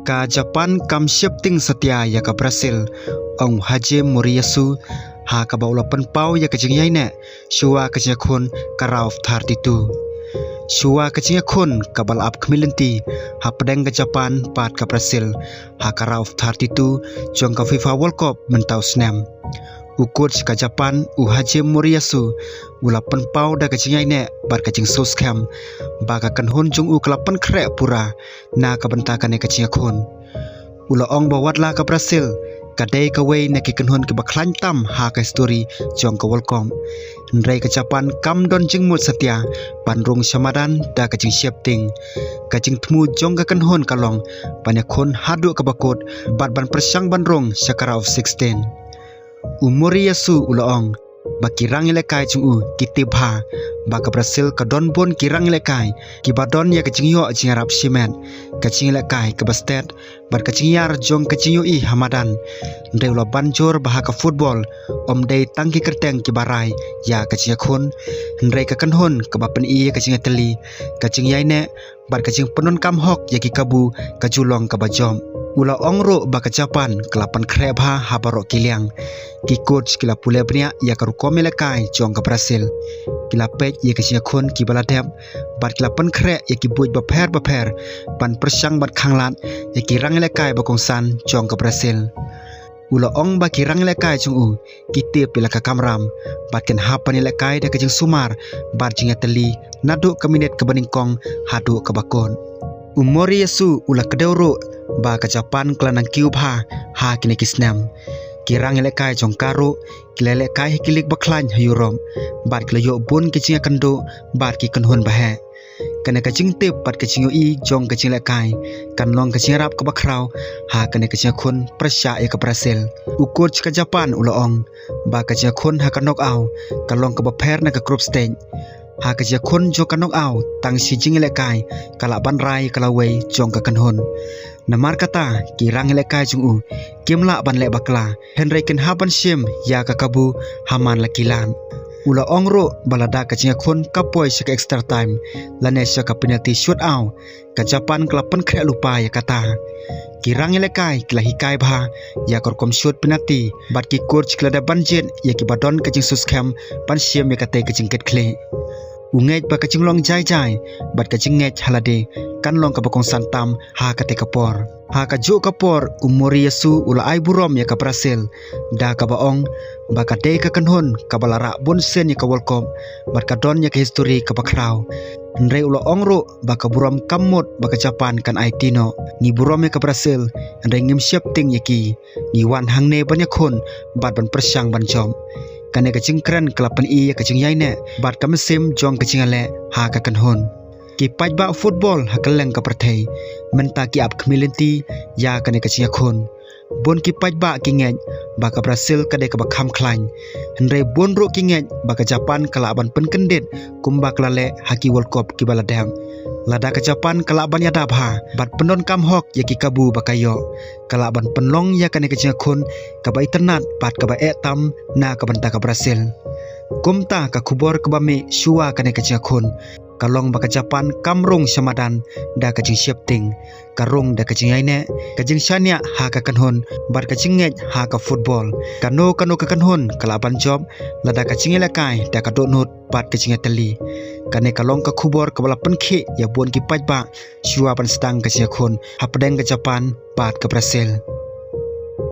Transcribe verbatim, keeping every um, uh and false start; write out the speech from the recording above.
Ka Japan kam sheptieng satia ïa ka Brazil, ong Hajime Moriyasu, ha kaba u la pynpaw ïa ka jingïaineh shuwa ka jingïakhun ka round of thirty-two. Shuwa ka jingïakhun kaba la ap khmih lynti hapdeng ka Japan bad ka Brazil ha ka round of thirty-two jong ka FIFA World Cup mynta u snem, u coach ka Japan, u Hajime Moriyasu, u la pynpaw da ka jingïaineh bad ka jingsngewskhem ba ka kynhun jong u ka la pynkhreh pura na ka bynta kane ka jingïakhun. U la ong ba watla ka Brazil ka dei kawei na ki kynhun kiba khlaiñ tam ha ka histori jong ka World Cup, hynrei ka Japan kam don jingmut satia ban rung sha madan da ka jingsheptieng. Ka jingthmu jong ka kynhun ka long ban ïakhun haduh kaba kut bad ban pyrshang ban rung sha ka round of sixteen. U Moriyasu u la ong ba ki rangïalehkai jong u ki tip bha ba ka Brazil ka don bun ki rangïalehkai kiba don ïa ka jingïoh jingïarap shimet, ka jingïalehkai kaba stet bad ka jingïar jong ka jingïohi ha madan. Hynrei u la ban jur ba ha ka football ym dei tang ki kyrteng kiba rai ïa ka jingïakhun, hynrei ka kynhun kaba pyni ïa ka jingïatylli, ka jingïaineh bad ka jingpyndonkam hok ïa ki kabu ka ju long kaba jop. U la ong ruh ba ka Japan ka la pynkhreh bha ha baroh ki liang. Ki coach ki la pule bniah ïa ka rukom ïalehkai jong ka Brazil. Ki la peit ïa ka jingïakhun kiba la dep bad ki la pynkhreh ïa ki buit bapher bapher ban pyrshang bad khanglad ïa ki rangïalehkai ba kongsan jong ka Brazil. U la ong ba ki rangïalehkai jong u ki tip ïa la ka kamram bad kin hap ban ïalehkai da ka jingsumar bad jingïatylli naduh ka minit kaba nyngkong haduh kaba kut. U Moriyasu u la kdew ruh ba ka Japan ka la nang kiew bha ha kine ki snem. Ki rangïalehkai jong ka ruh ki la ïalehkai ha ki lig ba khlaiñ ha Europe bad ki la ïoh bun ki jingïakynduh bad ki kynhun ba heh. Kane ka jingtip bad ka jingïohi jong ka jingïalehkai kan long ka jingïarap kaba khraw ha kane ka jingïakhun pyrshah ïa ka Brazil. U coach ka Japan u la ong ba ka jingïakhun ha ka knockout ka long kaba pher na ka group stage. Ha ka jingïakhun jong ka knockout tang shi jingïalehkai ka lah ban rai ka lawei jong ka kynhun. Namar kata ki rangïalehkai jong u kim lah ban leh bakla, hynrei kin hap ban shim ïa ka kabu ha man la ki lad. U la ong ruh ba lada ka jingïakhun ka poi sha ka extra time lane sha ka penalty shootout, ka Japan ka la pynkhreh lypa ïa kata. Ki rangïalehkai ki la hikai bha ïa ka rukom shoot penalty bad ki coach ki la dep ban jied ïa kiba don ka jingsngewskhem ban shim ïa katei ka jingkitkhlieh. U ngeit ba ka jinglong jai jai bad ka jingngeit ha lade kan long kaba kongsan tam ha katei ka por. Ha kajuh ka por u Moriyasu u la ai burom ïa ka Brazil da kaba ong ba ka dei ka kynhun kaba la rah bun sien ïa ka World Cup bad ka don ïa ka histori kaba khraw. Hynrei u la ong ruh ba ka burom kam mut ba ka Japan kan aiti noh. Ngi burom ïa ka Brazil, hynrei ngim sheptieng ïa ki. Ngi wan hangne ban ïakhun bad ban pyrshang ban jop. Kane ka jingkren ka la pyni ïa ka jingïaineh bad ka mynsiem jong ka jingïaleh ha ka kynhun. Ki paidbah football ha kylleng ka pyrthei mynta ki ap khmih lynti ïa kane ka jingïakhun. Bun ki paidbah ki ngeit ba ka Brazil ka dei kaba kham khlaiñ, hynrei bun ruh ki ngeit ba ka Japan ka lah ban pynkyndit kumba ka la leh ha ki World Cup kiba la dep. Lada ka Japan ka lah ban ïada bha bad pyndonkam hok ïa ki kabu ba ka ïoh, ka lah ban pynlong ïa kane ka jingïakhun kaba itynnad bad kaba eh tam na ka bynta ka Brazil. Kumta ka khubor kaba mih shuwa kane ka jingïakhun ka long ba ka Japan kam rung sha madan da ka jingsheptieng. Ka rung da ka jingïaineh, ka jingshaniah ha ka kynhun bad ka jingngeit ha ka football. Kano kano ka kynhun ka lah ban jop lada ka jingïalehkai da ka dohnud bad ka jingïatylli. Kane ka long ka khubor kaba la pynkhih ïa bun ki paidbah shuwa ban sdang ka jingïakhun hapdeng ka Japan bad ka Brazil.